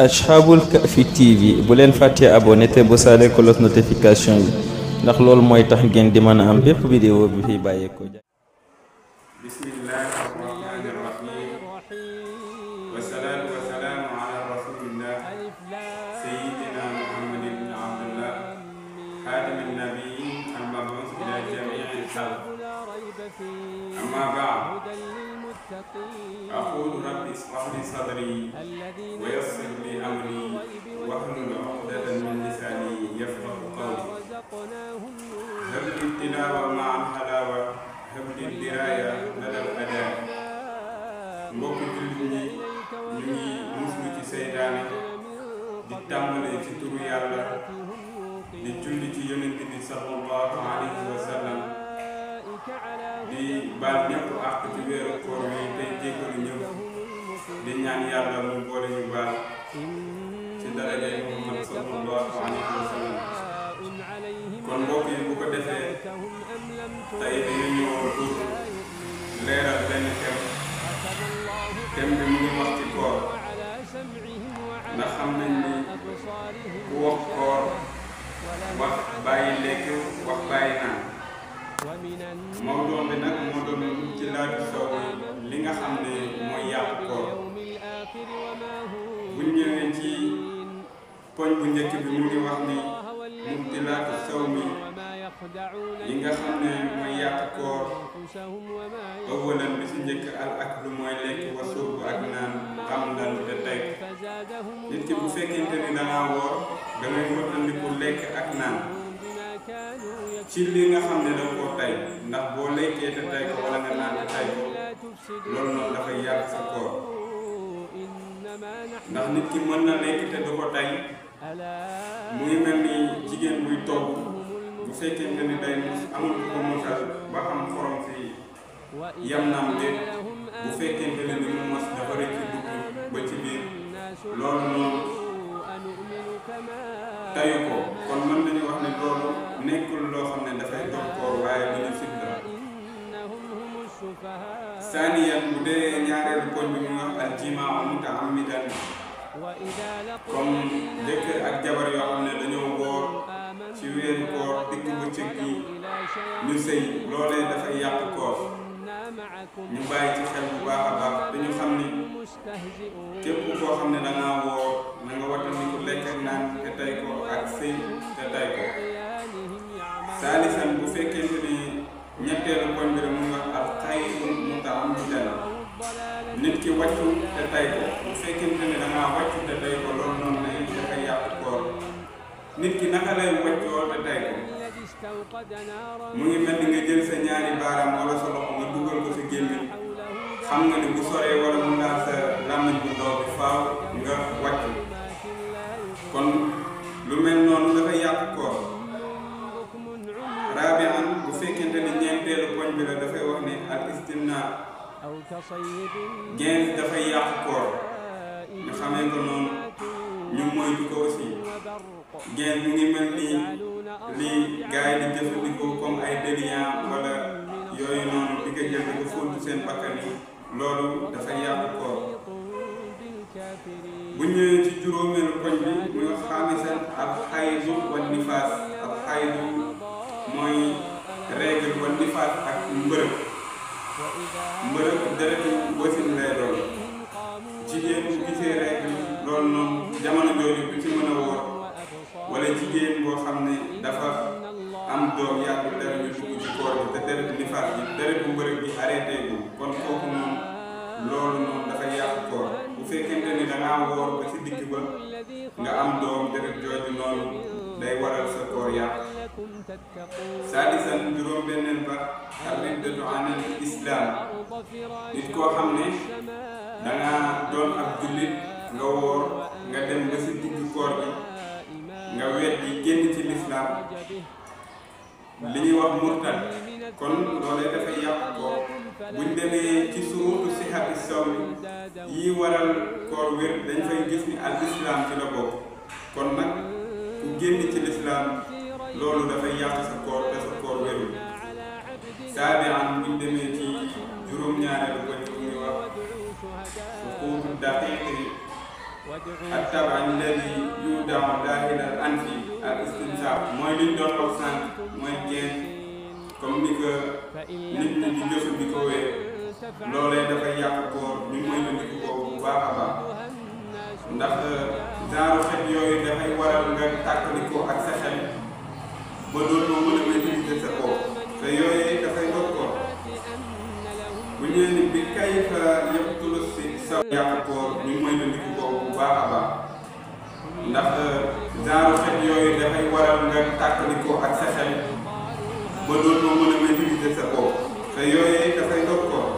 Ashabul Kahfi TV bu leen fàttee abonné te bu saale cloche notification yi ndax loolu mooy tax ngeen di mën a am bépp vidéo bi fi bàyyeekoo. bismillahi rahmani rahim wasalaatu wasalaamu ala rasulillah sayyidina muhammadin ibn abdullah xaatimi nabiyin al-mab'uus ila jamii al-xalq amma ba'd aqulu rabbi ishrah li sadri wa yassir li amri wahlul uqdatan min lisani yafqahu qawli habli tilaawa ma'al halaawa habli diraaya ladal adaa. mbokku jullit ñi ñu ngi muslu ci seytaane di tàmbale ci turu yàlla di julli ci yonent bi sallallahu alayhi wa sallam di baal ñëpp àq ci weeru koor wi tey jéggalu ñëpp di ñaan yàlla mu boole ñu baal ci darajay Muhammad sallallahu alayhi wa sallam. kon mbokk yi bu ko defee tey dañu ñëw pour leeral benn thème bi mu ngi wax ci koor ndax xam nañ ni ku wax koor wax bàyyi lekk wax bàyyi naan. mawduu bi nag moo doon ci laaju sow li nga xam ne mooy yàq koor. bu ñëwee ci poñ bu njëkk bi mu ngi wax ni mubtilaatu sawmi yi nga xam ne mooy yàq koor. awalan bi si njëkk al aklu mooy lekk wa suubu ak naan xam lan te teg nit ki bu fekkente ni dangaa woor dangay moytandiku lekk ak naan ci li nga xam ne da koo tay ndax boo lekkee te tay ko wala nga naan te tay ko loolu noonu dafay yàq sa koor. ndax nit ki mën na lekk te du ko tay mu ngi mel ni jigéen buy togg bu fekkente ni day mos amul ko mosal ba xam xorom si yam naam déet bu fekkente ne ni mu mos dafa rek ci dugg ba ci biir loolu noonu tayu ko kon mën nañu wax ne loolu nekkul loo xam ne dafay dog koor waaye lu ñu sit la. saaniyan bu dee ñaareelu poñ bi mu wax al jimaa mutaammidan comme jëkkër ak jabar yoo xam ne dañoo woor ci weeru koor digg bëccëg gi ñu sëy loolee dafay yàq koor. ñu bàyyi ci xel bu baax a baax dañu xam ni képp koo xam ne dangaa woor na nga wattandiku lekk ak naan te tay ko ak sëy te tay ko. saalisan bu fekkente ni ñetteelu poñ bi rek mu nga al xayru mutaammidan nit ki wàccu te tay ko bu fekkente ni dangaa wàccu te tay ko loolu noonu ne dafay yàq koor. nit ki naka lay wàccoo te tay ko mu ngi mel ni nga jël sa ñaari baaraam wala sa loxo nga dugal ko sa gémmiñ xam nga ni bu soree wala mu laal sa làmmiñ bu ndaw bi faaw nga wàcc kon lu mel noonu dafay yàq koor. raabian bu fekkente ni ñeenteelu poñ bi la dafay wax ni al istimna gens dafay yàq koor ñu xamee ko noonu ñu moytu ko aussi. gens mu ngi mel ni lii gars yi di jëfandikoo comme ay déliant wala yooyu noonu di ko jël di ko fóotu seen bakkan yi loolu dafay yàq koor. bu ñëwee ci juróomeelu poñ bi muy wax xaamisan al xaydu wan nifaas. al xaydu mooy règle wan nifaas ak mbërëg. mbërëg deretu wasin lay doon. jigéen bu gisee règle loolu noonu jamono jooju du ci mën a woor wala jigéen boo xam ne dafa am doom yàggul dara ñu dugg ci koor bi te deretu nifaas bi deretu mbërëg bi arrêté gu kon kooku noonu loolu noonu dafay yàq koor. bu fekkente ni dangaa woor ba ci digg ba nga am doom deret jooju noonu day waral sa koor yàq. saadisan juróom benneel ba ar-riddatu anil islam nit koo xam ne dangaa doon ab jullit nga woor nga dem ba ci digg koor bi nga weddi génn ci lislaam li ñuy wax murtad kon loolee dafay yàq koor. buñ demee ci surutu sihati sawmi yi waral koor wér dañ fay gis ni al islam ci la bokk kon nag ku génn ci lislaam loolu dafay yàq sa koor te sa koor wérul. saabian buñ demee ci juróom-ñaareelu ko ñu ngi wax suquutu daqiiqi التبع الذي يودع داخل الأنف الاستنشاق mooy liñ doon wax sànq mooy génn comme ni ko nit ñi di jëfandikoo loolee dafay yàq koor ñu moytandiku ko bu baax a baax ndax genre xet yooyu dafay waral nga tàkkalikoo ak sa xel ba dootoo mën a maîtriser sa koor te yooyu dafay dog koor bu ñëwee ni bi kay fa yëpp tulus si sa yàq koor ñu moytandiku ko bu baax a baax ndax genre xet yooyu dafay waral nga tàkkalikoo ak sa xel ba dootoo mën a maîtriser sa koor te yooyu dafay dog koor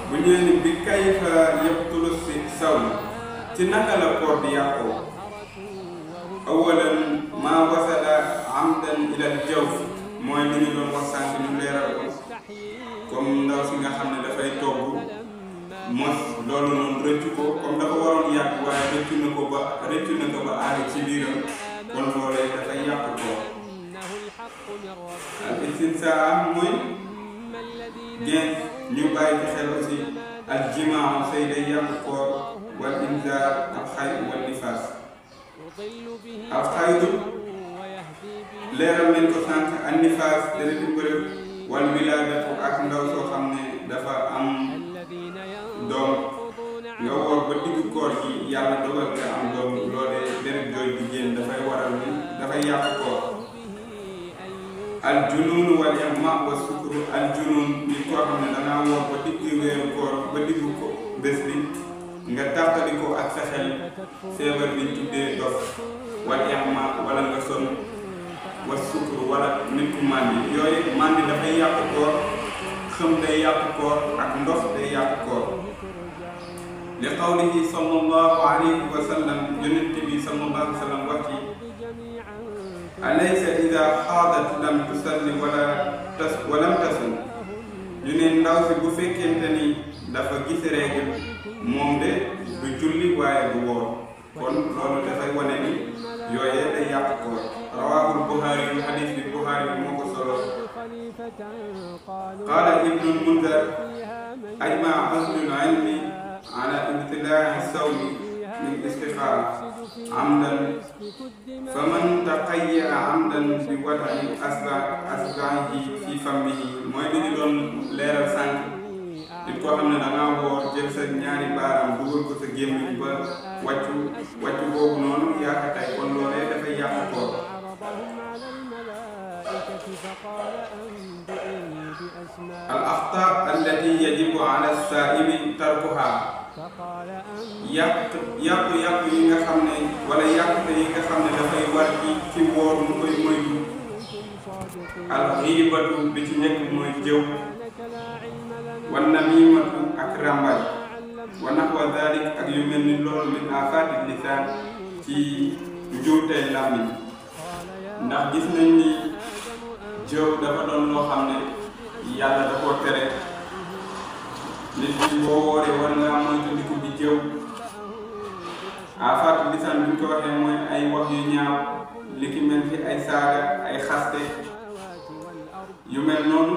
bu ñëwee ni bi kay fa yëpp tulus si saw ci naka la koor di yàqoo awalan maa wasala amdan ilal jawf mooy li ñu doon wax sànq ñu leeral ko comme ndaw si nga xam ne dafay togg mos loolu noonu rëccu ko comme dafa waroon yàq waaye rëccu na ko ba aari ci biiram kon loolee dafay yàq koor al istinsaa mooy génn ñu bàyyi ci xel aussi al jimaa say day yàq koor wal inzaar al xay wal nifaas al xaydu leeral nañ ko sànq an nifaas deretu mbërëg wal wilaadatu ak ndaw soo xam ne dafa am doom nga woor ba diggu koor gi yàlla dogal nga am doom loolee deret jooy di génn dafay waral ni dafay yàq koor al junuun wal igma wa sukru al junuun nit koo xam ne dangaa woor ba diggu weeru koor ba diggu ko bés bi nga tàqali ko ak sa xel feebar bi tuddee dof wal igma wala nga son wa sukru wala nit ku màndi yooyu màndi dafay yàq koor xëm day yàq koor ak ndox day yàq koor li qawlihi sallallahu alayhi wa sallam yonent bi sallallahu alayhi wa sallam wax ci alaysa ida xaadat lam tusalli walam tasum ñu ne ndaw si bu fekkente ni dafa gis règle moom de du julli waaye du woor kon loolu dafay wane ni yooyee day yàq koor rawaahul Buxaari yu xadiis bi Buxaari bi moo ko solo qaala ibnul Munzir ajmaa ahlul ilmi ala ibtilaa'i sawmi min istixaara amdan faman taqayya amdan bi wada'i asbaa'ihi fi fammihi mooy li ñu doon leeral sànq nit koo xam ne da ngaa woor jël sa ñaari baaraam dugal ko sa gémmiñ ba wàccu boobu noonu yaa ko tey kon loolee dafay yàq koor al axtaa allati yajibu ala saa'imi tarkuha yàqu yi nga xam ne wala yàqute yi nga xam ne dafay war ci woor mu koy moytu al xiibatu bi ci nekk mooy jëw wa namimatu ak rambaaj wa naxwa dalik ak yu mel ni loolu min afaati lisaan ci njuutey làmmiñ ndax gis nañ ni jëw dafa doon loo xam ne yàlla da koo tere nit ñi boo wooree war ngaa moytandiku di jëw afaatu lisaan bi ñu ko waxee mooy ay wax yu ñaaw li ki mel fi ay saaga ay xaste yu mel noonu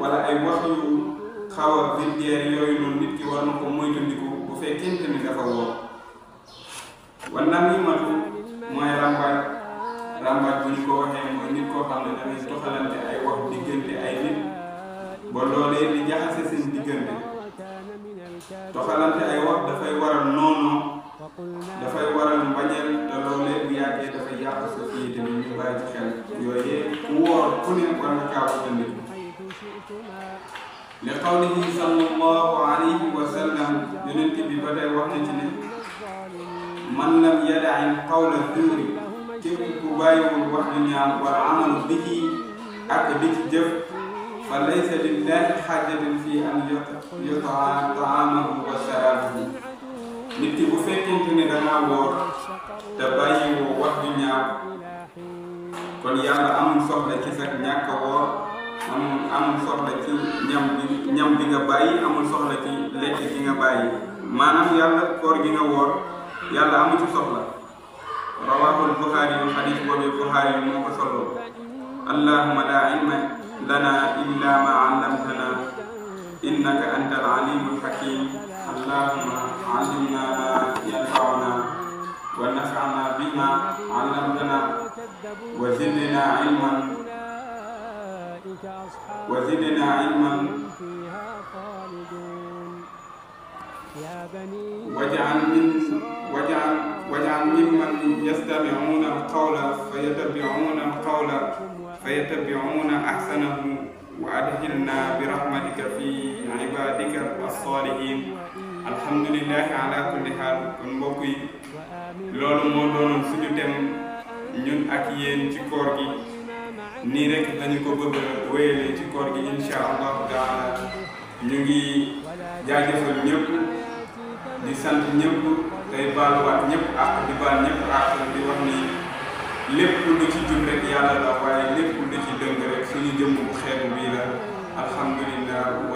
wala ay wax yu xaw a vulgaire yooyu noonu nit ki war na ko moytandiku bu fekkente ni dafa woor wa namimatu mooy rambaaj bu ñu ko waxee mooy nit koo xam ne dafay toxalante ay wax diggante ay nit ba loolee di jaxase seen diggante toxalante ay wax dafay waral noonu dafay waral mbañeel te loolee bu yàggee dafay yàq société bi ñu bàyyi ci xel yooyee ku woor ku ne war nga kaa wattandiku li qawlihi sallallahu alayhi wa sallam yonent bi ba tey wax na ci ne man lam yada'i qawla zuuri képp ku bàyyiwul wax ju ñaaw wala amalu bihi ak di ci jëf fa laysa lillahi xaajatun fi an yutaa taamahu wa sharaabahu nit ki bu fekkente ne dangaa woor te bàyyiwoo wax ju ñaaw kon yàlla amul soxla ci sa ñàkk a woor amul soxla ci ñam bi nga bàyyi amul soxla ci lekk gi nga bàyyi maanaam yàlla koor gi nga woor yàlla amul ci soxla rawaahul Buxaari yu xadiis boobu Buxaari yu moo ko solo allahumma laa ilma lana illa ma allamtana innaka antal alimul hakim اللهم علمنا ما ينفعنا ونفعنا بما علمتنا وزدنا علما واجعل ممن يستمعون القول فيتبعون أحسنه وأدخلنا برحمتك في عبادك الصالحين. alhamdulilah ala kulli haal. kon mbokk yi loolu moo doonoon suñu dem ñun ak yéen ci koor gi nii rek lañu ko bëgg a wéyale ci koor gi insha allahu taala. ñu ngi jaajëfal ñëpp di sant ñëpp tey baaluwaat ñëpp ak di baal ñëpp ak di wax ni lépp lu ci jub rek yàlla la waaye lépp lu ci dëng rek suñu jëmm bu xeebu bii la. alhamdulilah.